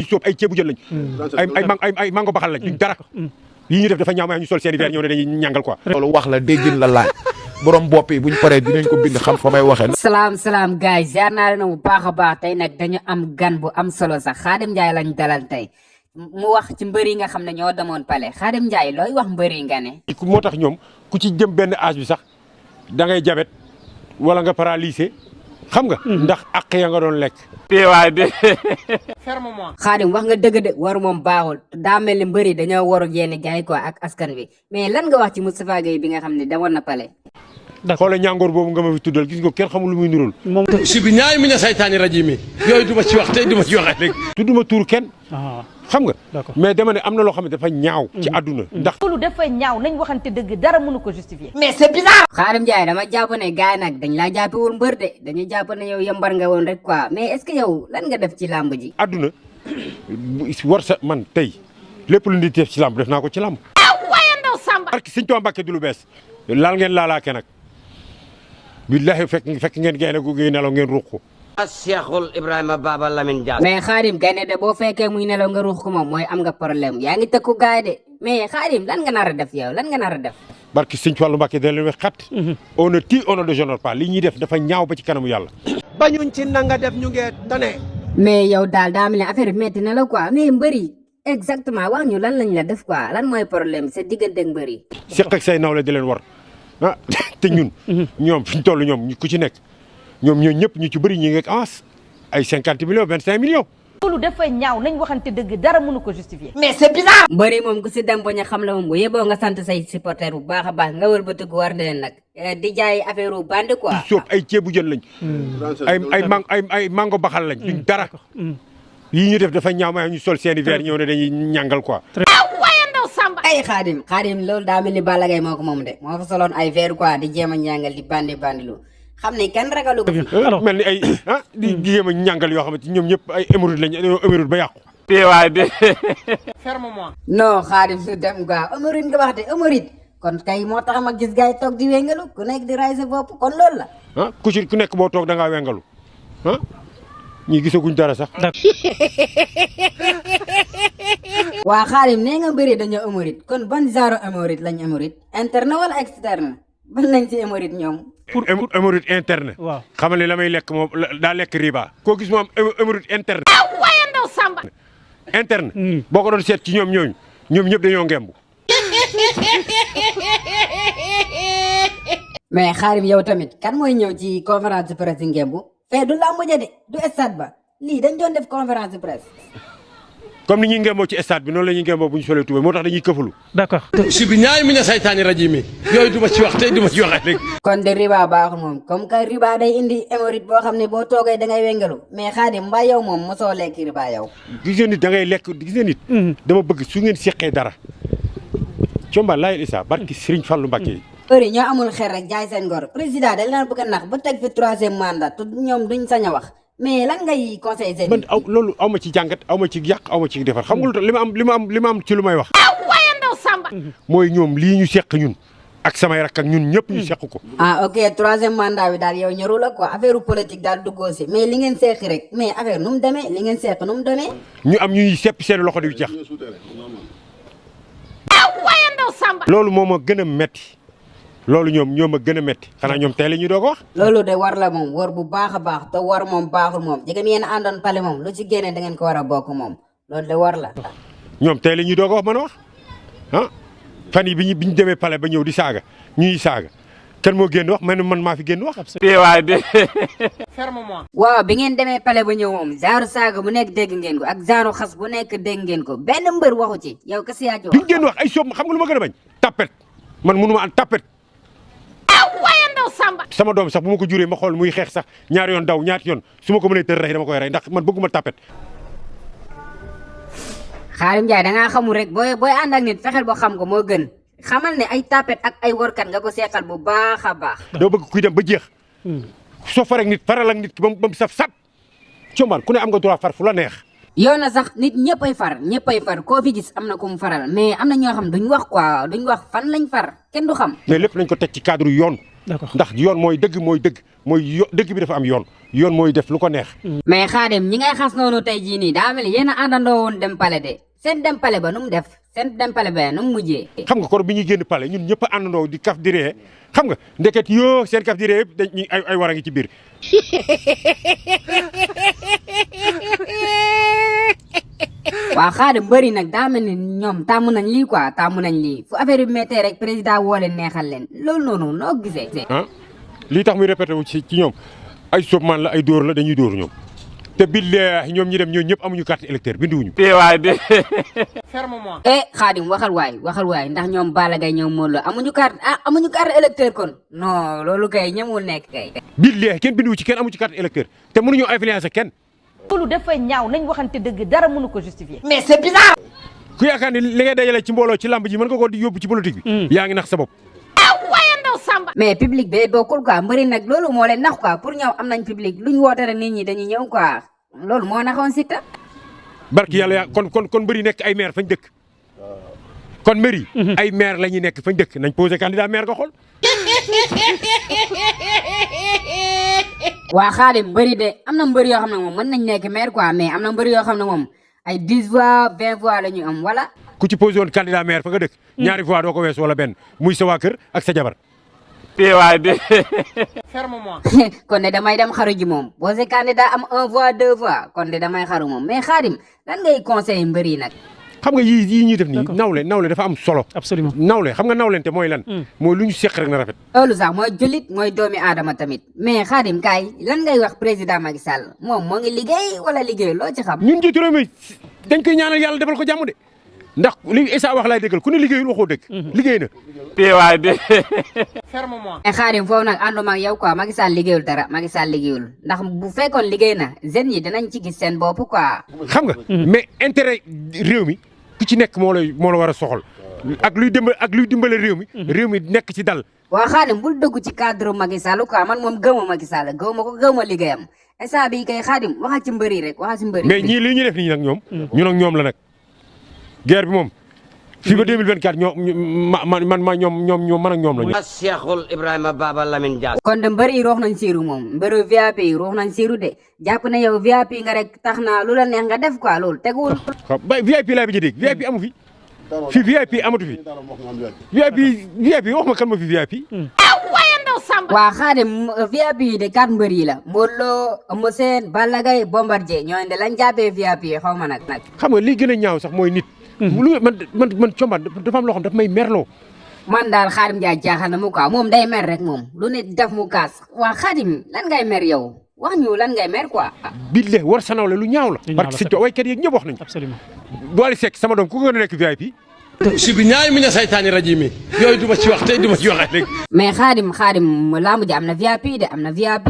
soob ay ceebu jën lañ ay mango baxal lañ duñ dara yi ñu def dafa ñaaw may ñu sol seen i verre ñëw ne dañuy ñàngal quoi. loolu wax la déggin la laaj borom bopp yi buñ paree dinañ ko bind xam fa may waxee. salaam guys ziar naa leen bu baax a baax tey nag dañu am gan bu am solo sax Khadim Ndiaye lañ dalal tey mu wax ci mbër yi nga xam ne ñoo demoon pale Khadim Ndiaye looy wax mbër yi nga ne. moo tax ñoom ku ci jëm benn âge bi sax da ngay jabet wala nga paralysé xam nga. ndax ak ya nga doon lekk. teewaay de. fermement. Khadim wax nga dëgg de waru moom baaxul daa mel ni mbër yi dañoo waru yenn gars yi quoi ak askan bi mais lan nga wax ci Moustapha Gueye bi nga xam ne demoon na pale. xoolal ñàngoor boobu nga ma fi tuddal gis nga kenn xamul lu muy nurul. si bi ñaay mi ne saytaani raji mi yooyu du ma ci wax tey du ma ci waxee léegi. tudduma tuur kenn. xam nga. mais dama ne am na loo xam ne dafa ñaaw. ci àdduna ndax. loolu dafa ñaaw nañ waxante dëgg dara mënu ko justifier. mais c'est bizarre. Khadim Ndiaye dama jàpp ne gars yi nag dañ laa jàppewul mbër de dañu jàpp ne yow yambar nga woon rek quoi mais est-ce que yow lan nga def ci làmb ji. àdduna war sa man tey lépp lu nit def ci làmb def naa ko ci làmb. waaye ndaw Samba. parce que Sëñ Tuubaa Mbàkke du lu bees laal ngeen laalaake nag billahi fekk ngeen gaynde gu ngi nelaw ngeen ruux ko. Cheikhul Ibrahima Baba Lamine Dia. mais Khadim gaynde de boo fekkee muy nelaw nga ruux ko moom mooy am nga problème yaa ngi tëkku gaay de mais Khadim lan nga nar a def yow lan nga nar a def. barki Sëñ Fallu Mbàkke da leen wax xat. on ne tue on ne déshonore pas li ñuy def dafa ñaaw ba ci kanamu yàlla. bañuñ ci nanga def ñu ngi tane. mais yow daal daa mel ne affaire bi metti na la quoi mais mbëri exactement wax ñu lan lañ la def quoi lan mooy problème sa diggante ak mbëri. seq ak say nawle di leen war ah te ñun. ñoom fi ñu toll ñoom ku ci nekk ñoom ñoo ñëpp ñu ci bëri ñi ngi ak avance ay 50 millions 25 millions. loolu dafa ñaaw nañ waxante dëgg dara mënu ko justifier. mais c'est bizarre. mbëri moom ku si dem ba ñu xam la moom bu yeboo nga sant say supporter bu baax a baax nga wër ba tëgg war na leen nag di jaay affaire u bande quoi. soob ay ceebu jën lañ. ay mango baxal lañ duñ dara. yi ñu def dafa ñaaw may ñu sol seen i verre ñëw ne dañuy ñàngal quoi. waaye ndaw Samba. ay Khadim loolu daa mel ni Balla Gaye moo ko moom de moo fa soloon ay verre quoi di jéem a ñàngal di bandilu xam ne kenn ragalu ko. mel ni ay di jéem a ñàngal yoo xamante ñoom ñëpp ay hémorroïde lañ hémorroïde ba yàqu. teewaay de. fermement. non Khadim su dem quoi hémorroïde nga wax de hémorroïde kon kay moo tax ma gis gars yi toog di wengalu ku nekk di ray sa bopp kon loolu la. ku nekk boo toog da ngaa wengalu ñii gisaguñ dara sax. waa Khadim nee nga mbëri dañoo hémorroïde kon ban genre hémorroïde lañ hémorroïde interne wala externe ban lañ ci hémorroïde ñoom. pour hémorroïde interne. waaw xamal ne la may lekk moom daa lekk riba. koo gis moom hémorroïde interne. waaye ndaw Samba. interne. boo ko doon seet ci ñoom ñëpp dañoo ngemb. mais Khadim yow tamit kan mooy ñëw ci conférence de presse ngemb fee du lamb ja de du stade ba lii dañ doon def conférence de presse. comme ni ñuy ngemboo ci stade bi noonu la ñuy ngemboo bu ñu solee tubéy moo tax dañuy këfalu. d'accord. si bi ñaay mi ne saytaani raji mi yooyu du ma ci wax tey du ma ci waxee léegi. kon de riba baaxul moom comme que riba day indi hémorroïde boo xam ne boo toogee da ngay wengalu mais Khadim mbaa yow moom mosoo lekk riba yow. gis nga nit da ngay lekk gis nga nit. dama bëgg su ngeen seqee dara. Comba laay Issa barki Serigne Fallou Mbacké yi. heure ñoo amul xel rek jaay seen ngor président dañ leen bëgg a nax ba teg fi 3e mandat te ñoom duñ sañ a wax mais lan ngay conseil seen. man loolu aw ma ci jàngat aw ma ci yàq aw ma ci defar xam nga lu tax li ma am ci lu may wax. waaye ndaw Samba. mooy ñoom lii ñu seq ñun ak samay rakk ak ñun ñëpp ñu seq ko. ok 3e mandat bi daal yow ñëru la quoi affaire politique daal duggoo si mais li ngeen seq rek mais affaire nu mu demee li ngeen seq nu mu demee. ñu am ñuy seppi seen loxo di jeex. waaye ndaw Samba. loolu moo ma gën a metti loolu ñoo ma gën a metti xanaa ñoom tey la ñuy doog a wax. loolu de war la moom war bu baax a baax te war moom baaxul moom jigéen yéen a àndoon pale moom lu ci génne da ngeen ko war a bokk moom loolu de war la. ñoom tey la ñuy doog a wax mën a wax fan yi bi ñu demee pale ba ñëw di saaga ñuy saaga kan moo génn wax man maa fi génn wax. teewaay de. fermement. waaw bi ngeen demee pale ba ñëw moom genre saaga bu nekk dégg ngeen ko ak genre xas bu nekk dégg ngeen ko benn mbër waxu ci yow kese yaa ci wax. bi ñu génn wax ay soob xam nga lu ma gën a bañ. tapet man mënu ma an tapet. waaye ndaw Samba. sama doom sax bu ma ko juree ma xool muy xeex sax ñaari yoon daw ñaati yoon su ma ko mënee tër rey dama koy rey ndax man bëgguma tapet. Khadim Ndiaye da ngaa xamul rek booy ànd ak nit fexeel boo xam ko moo gën xamal ne ay tapet ak ay workat nga ko seexal bu baax a baax. doo bëgg kuy dem ba jeex. soo faree ak nit faral ak nit ki ba mu saf sap. Combaan ku ne am nga droit far fu la neex. yow na sax nit ñëppay far koo fi gis am na ku mu faral mais am na ñoo xam duñ wax quoi duñ wax fan lañ far kenn du xam. mais lépp lañ ko teg ci cadre yoon. d'accord ndax yoon mooy dëgg dëgg bi dafa am yoon mooy def lu ko neex. mais Khadim ñi ngay xas noonu tey jii nii daa mel ni yéen a àndandoo woon dem pale de seen dem pale ba nu mu def seen dem pale ba nu mu mujjee. xam nga kon bi ñuy génn pale ñun ñëpp a àndandoo di kaf di ree xam nga ndeket yoo seen kaf di ree yëpp dañ ay war a ngi ci biir. waaw Khadim mbëri nag daa mel ni ñoom tàmm nañ lii quoi tàmm nañ lii fu affaire bi méttee rek président woo leen neexal leen loolu noonu noo gisee. lii tax muy répété wu ci ñoom ay sobman la ay dóor la dañuy dóor ñoom te billahi ñoom ñi dem ñoo ñëpp amuñu carte électeur binduwuñu. waay de. ferme-moi. Khadim waxal waay ndax ñoom Balla Gaye ñoom Modou Lo amuñu carte électeur kon non loolu kay ñemul nekk kay. billahi kenn binduwu ci kenn amu ci carte électeur te mënuñoo influencer kenn. loolu dafay ñaaw nañ waxante dëgg dara mënu ko justifier. mais c'est bizarre. ku yaakaar ni li ngay dajale ci mbooloo ci lamb ji mën nga ko di yóbbu ci politique bi. yaa ngi nax sa bopp. mais public bee bokkul quoi mbëri nag loolu moo leen nax quoi pour ñëw am nañ public luñ woote rek nit ñi dañuy ñëw quoi loolu moo naxoon Siteu. barki yàlla kon mbëri nekk ay maire fañ dëkk. kon mbëri. ay maire la ñuy nekk fañ dëkk nañ posé candidat maire nga xool. waa Khadim mbëri de am na mbëri yoo xam ne moom mën nañ nekk maire quoi mais am na mbëri yoo xam ne moom ay 10 voix 20 voix la ñu am wala. ku ci posé woon candidat maire fa nga dëkk. ñaari voix doo ko wees wala benn muy sa waa kër ak sa jabar. waay de. ferme-moi. kon de damay dem xaru ji moom posé candidat am 1 voix 2 voix kon de damay xaru moom mais Khadim lan ngay conseillé mbëri nag. xam nga yii ñuy def nii nawle dafa am solo. absolument nawle xam nga nawlente mooy lan. mooy lu ñu seq rek na rafet. loolu sax mooy jullit mooy doomi aadama tamit mais Khadim kaay lan ngay wax président Macky Sall moom moo ngi liggéey wala liggéey loo ci xam. ñun jiitu réew mi dañ koy ñaanal yàlla defal ko jàmm de ndax li Issa wax laay dëggal ku ne liggéeyul waxoo dëgg. liggéey na. waay de. ferme-moi. mais Khadim foofu nag ànduma ak yow quoi Macky Sall liggéeyul dara Macky Sall liggéeyul ndax bu fekkoon liggéey na jeunes yi dinañ ci gis seen bopp quoi. xam nga. mais intérêt réew mi ku ci nekk moo la war a soxal ak luy dimbale réew mi. réew mi nekk ci dal. waa Khadim bul dugg ci cadre Macky Sall quoi man moom gëwma Macky Sall gëwma liggéeyam instant bii kay Khadim waxal ci mbëri rek waxal ci mbëri. mais ñii li ñu def nii nag ñoom. ñun ak ñoom la nag. guerre bi moom fii ba 2024 ñoom man ak ñoom la ñu. Cheikhul Ibrahima Baba Lamine Diack. kon de mbëri yi roox nañ siiru moom mbëru VIP yi roox nañ siiru de jàpp na yow VIP nga rek tax na lu la neex nga def quoi loolu teguwul. waaw VIP laa bi ci dégg VIP amu fi. fii VIP amatu fi. VIP wax ma kan ma fi VIP. waa Khadim VIP yi de 4 mbër yi la Modou Lo Eumeu Sène Balla Gaye Bombardier ñooñu de lañ jàppee VIP yi xaw ma nag. xam nga li gën a ñaaw sax mooy nit. lu man Combaan dafa am loo xam daf may merloo. man daal Khadim Ndiaye jaaxal na mu quoi moom day mer rek moom lu ne def mu kaas waa Khadim lan ngay mer yow wax ñu lan ngay mer quoi. bille war sa nawle lu ñaaw la. parce que sëñ waykat yeeg ñëpp wax nañ. absolument. Wally Seck sama doom ku ko gën a nekk VIP. sibi ñaay mi na saytaani rajimi yooyu duma ci wax tey duma ci wax léegi. mais Khadim laamu ji am na VIP de am na VIP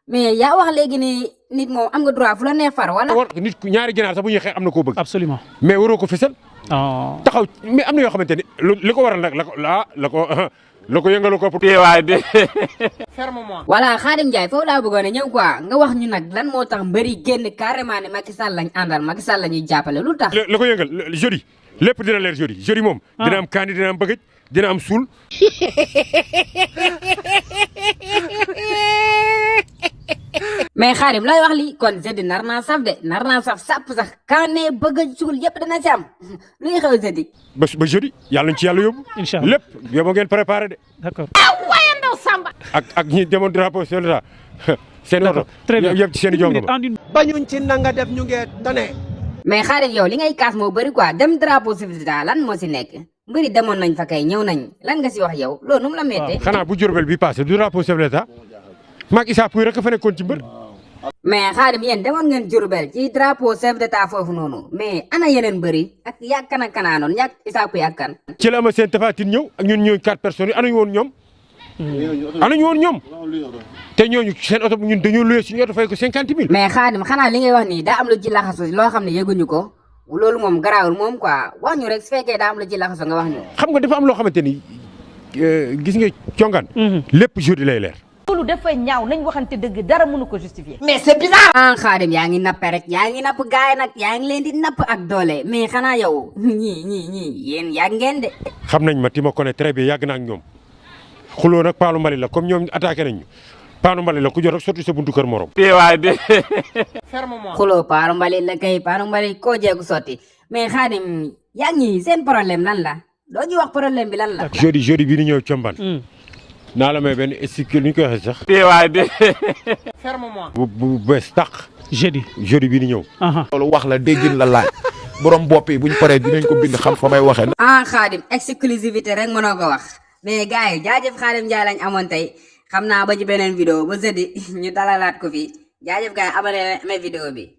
mais yaa wax léegi ni nit moom am nga droit fu la neex far wala. war nit ku ñaari ginaar sax bu ñuy xeex am na koo bëgg. absolument. mais waroo ko fësal. taxaw mais am na yoo xamante ni li ko waral nag la ko yëngalu ko. waay de. ferme-moi. voilà Khadim Ndiaye foofu laa bëggoon a ñëw quoi nga wax ñu nag lan moo tax mbëri génn carrément ne Macky Sall lañ àndal Macky Sall la ñuy jàppale lu tax. la ko yëngal jeudi lépp dina leer jeudi moom. dina am kaani dina am bëggëj dina am suul. mais Khadim lay wax li kon jeudi nar naa saf de nar naa saf sàpp sax kaane bëggëj suul yëpp dina ci am luy xew jeudi. ba jeudi yàlla nañ ci yàlla yóbbu. incha allah lépp yóbbu ngeen préparé de. d'accord. ak ñi demoon drapeau chef de l'État seen oto. très bien yëpp ci seen i jongo ba. bañuñ ci nanga def ñu ngi tane. mais Khadim yow li ngay kaas moo bëri quoi dem drapeau chef de l'État lan moo si nekk mbëri demoon nañ fa kay ñëw nañ lan nga si wax yow loolu nu mu la méttee. xanaa bu Diourbel bi passé du drapeau chef de l'État maag Issa Pouye rek fa nekkoon ci mbër. mais Khadim yéen demoon ngeen Diourbel ci drapeau chef d'État foofu noonu mais ana yeneen bëri ak yàgg kan ak kanaa noonu yàgg Issa Pouye ak kan. ci la ama seen Tafatine ñëw ak ñun ñooy 4 personnes yi anañu woon ñoom. te ñooñu seen oto ñun dañoo loué suñu oto fay ko 50 000. mais Khadim xanaa li ngay wax nii daa am lu ci laxasu loo xam ne yëguñu ko loolu moom garaawul moom quoi wax ñu rek su fekkee daa am lu ci laxasu nga wax ñu. xam nga dafa am loo xamante ni gis nga congaan lépp jeudi lay leer. loolu dafay ñaaw nañ waxante dëgg dara mënu ko justifier. mais c'est bizarre. Khadim yaa ngi nappe rek yaa ngi napp gaay nag yaa ngi leen di napp ak doole mais xanaa yow ñii yéen yàgg ngeen de. xam nañ ma ti ma connais très bien yàgg na ak ñoom xuloo nag paanu mbali la comme ñoom attaqué nañ ñu paanu mbali la ku jot rek sotti sa buntu kër morom. teewaay bi. xuloo paanu mbali la kay paanu mbali koo jeegu sotti mais Khadim yaa ngi seen problème lan la doo ñu wax problème bi lan la. jeudi bii di ñëw Combaan. naa la may benn esticule ni ñu koy waxee sax. teewaay bi. bu bees tàq. jeudi bii di ñëw. loolu wax la déggin la laaj borom bopp yi buñ paree dinañ ko bind xam fa may waxee. Khadim exclusivité rek mënoo ko wax mais gars yi jaajëf Khadim Ndiaye lañ amoon tey xam naa ba ci beneen vidéo ba jeudi ñu dalalaat ko fii jaajëf gars yi abonné mes vidéo bi.